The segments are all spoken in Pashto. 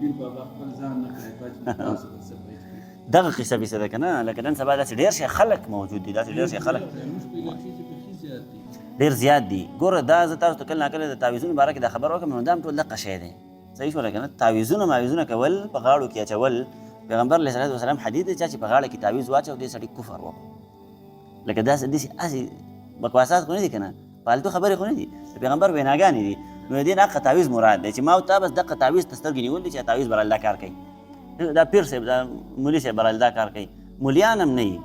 پیر بابا خپل ځان نه کړی بچ، نو تاسو به څه بچ کړي؟ دغه قصه بیسه ده کنه. لکه نن سبا داسې ډېر شی خلک موجود دي، داسې ډېر شی خلک زموږ په علاقې کې بیخي زیات دي. ډېر زیات دي. ګوره، دا زه تاسو ته کله ناکله د تعویذونو باره کې دا خبره وکړم، نو دا هم ټول دقه شی دی. صحیح شوله که نه؟ تعویذونه ماویذونه کول، په غاړو کې اچول، پیغمبر علیه الصلاه والسلام حدیث دی، چا چې په غاړه کې تعویذ واچو، دې سړي کفر وکړو. لکه داسې داسې هسې بکواسات خو نه دي که نه، فالتو خبرې خو نه دي، د پیغمبر ویناګانې دي. نو د دې نه حقه تعویذ مراد دی چې ما او تا بس دقه تعویذ ته سترګې نیول دي چې تعویذ برال دا کار کوي، دا پیر صاحب، دا مولي صاحب برال دا کار کوي. مولیان هم نه وي،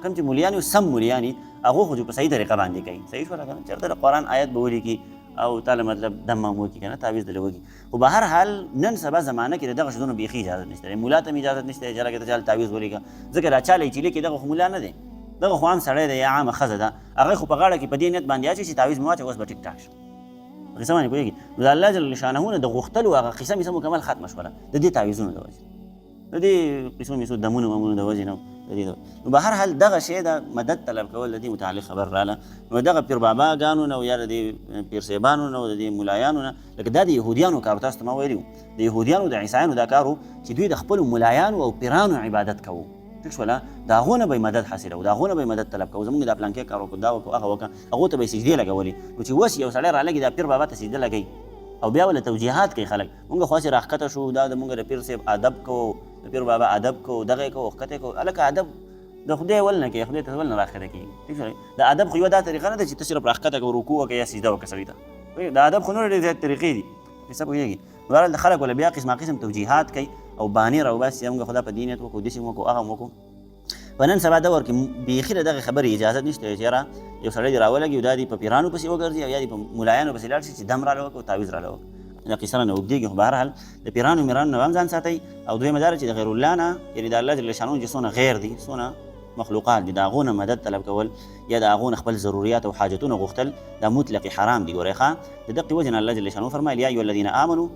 کوم چې مولیان یو سم مولیان وي، هغو خو چې په صحیح طریقه باندې کوي. صحیح شوله که نه؟ چېرته د قرآن آیت به ولیکي او تاله مطلب دم هم وکړي که نه، تعویذ دله وکړي. خو به هر حال نن سبا زمانه کې د دغه شیزونو بیخي اجازه نشته دی، ملا ته هم اجازه نشته چې لکه ته چاله تعویذ ولیکه، ځکه دا چاله یې چې لیکي دغه خو ملا نه دی، دغه خو عام سړی دی یا عامه ښځه ده. هغه خو په غاړه کې په دې نیت باندې اچوي چې تعویذ مې واچوه، اوس به ټیک ټاک شم. په قصه باندې پوهېږي؟ نو د الله جل شانه نه د غوښتلو هغه قصه میسه مکمل ختمه شوله د دې تعویذونو د وجې، د دې قصو میسو دمونو ممونو د وجې نه د دې. نو به هر حال دغه شی د مدد طلب کول د دې متعلق خبر رااله. نو دغه پیر بابا ګانو نه یا د دې پیر صاحبانو نه د دې ملایانو نه، لکه دا د یهودیانو کار، تاسو ته ما ویلي، د یهودیانو د عیسایانو دا کارو چې دوی د خپلو ملایانو او پیرانو عبادت کوو. ټیک شوله؟ د هغو نه به یې مدد حاصلوو، د هغو نه به یې مدد طلب کوو. زمونږ دا پلانکی کار وکړو، دا وکړو، هغه وکړه، هغو ته به یې سجدې لګولې. نو چې اوس یو سړی رالګي، دا پیر بابا ته سجده لګوي او بیا وله توجیهات کوي خلک، مونږ خو هسې راښکته شو، دا د مونږ د پیر صاحب ادب کوو، د پیر بابا ادب کوو، دغه یې کوو، ښکته یې کوو. هلکه، ادب د خدای ول نه کوي، خدای ته ول نه راښکته کېږي. ټیک شوله؟ د ادب خو یوه دا طریقه نه ده چې ته صرف راښکته کوو، رکوع وکړه یا سجده وکړه سړي ته. د ادب خو نورې ډېرې زیاتې طریقې دي. قصه پوهېږي؟ بهرحال د خلکو له بیا قسمه قسم توجیهات کوي او بانې راوباسي چې موږ خدا په دې نیت وکړو، داسې مو وکړو، هغه مو وکړو. په نن سبا دور کې بیخي د دغې خبرې اجازه نشته چې یاره یو سړی دې راولګي او دا دې په پیرانو پسې وګرځي او یا دې په ملایانو پسې لاړ شي چې دم راله وکړو، تعویذ راله وکړو. دا قصه نه اوږدېږي، خو بهرحال د پیرانو میرانو نه هم ځان ساتئ. او دویمه دا چې د غیر الله نه، یعنې د الله جل شانه چې څونه غیر دي، څونه مخلوقات دي، د هغو نه مدد طلب کول یا د هغو نه خپل ضروریات او حاجتونه غوښتل، دا مطلق حرام دي. ګورئ ښه، د دقې وجې نه الله جل شانه فرمایل: یا ایها الذین آمنو.